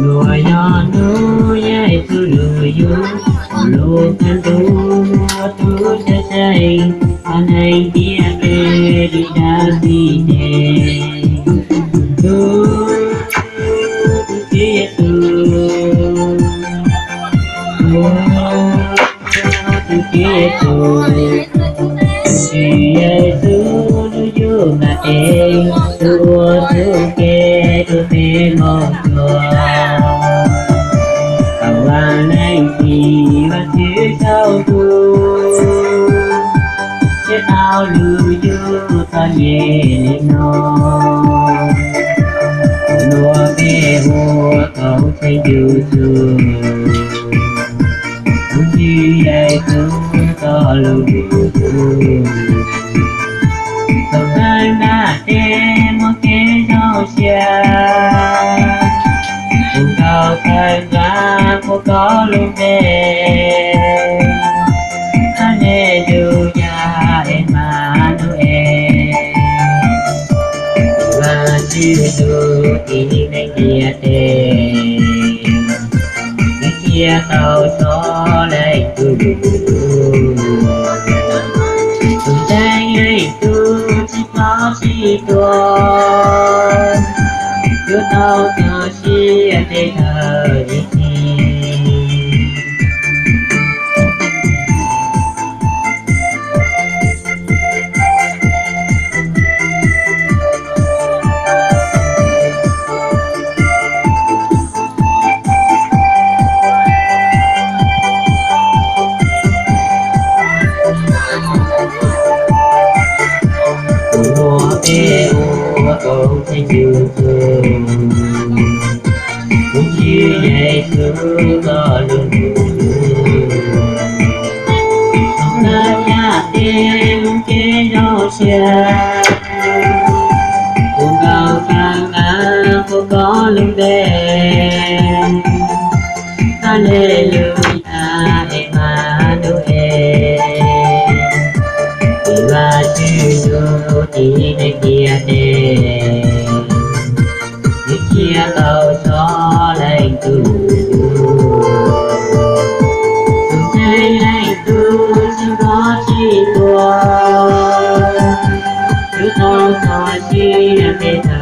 Luag yog hnub yeej txuj lug yug, lug kawg ntuj muaj tub txhawj tsees, ob neeg tiaj pem li dab txim ces tub, tub txib Yexus, tub txib Yexus, tub txib Yexus, tub yug mas tes, tub ua tub ke, tub peb moog cuag, tau ua neej txim Vaajtswv txhua tug, thiab tau lug yug txom nyem li no. Luag peb ua Koom Txheej Yexus, tub txib Yexus txoj lug lug, txhawb nqa tej muaj kev zoo siab, tus nkaus txhawb nqa puag koj lub npe. Haleluyas, Emanuel, Vaajtswv tub txib neeg ntiaj teb, nws thiaj tau so leej tug lug, tus ntseeg leej tug tsis poob tsis tuag, yuav tau txoj sia teb chaws ib txhis. Ua peb ua Koom Txheej Yexus, tub txib Yexus txoj lug lug, txhawb nqa tej muaj kev zoo siab, tus nkaus txhawb nqa puag koj lub npe. Haleluyas, Emanuel, Vaajtswv tub txib neeg ntiaj teb, nws thiaj tau so leej tug lug, tus ntseeg leej tug tsis poob tsis tuag, yuav tau txoj sia teb chaws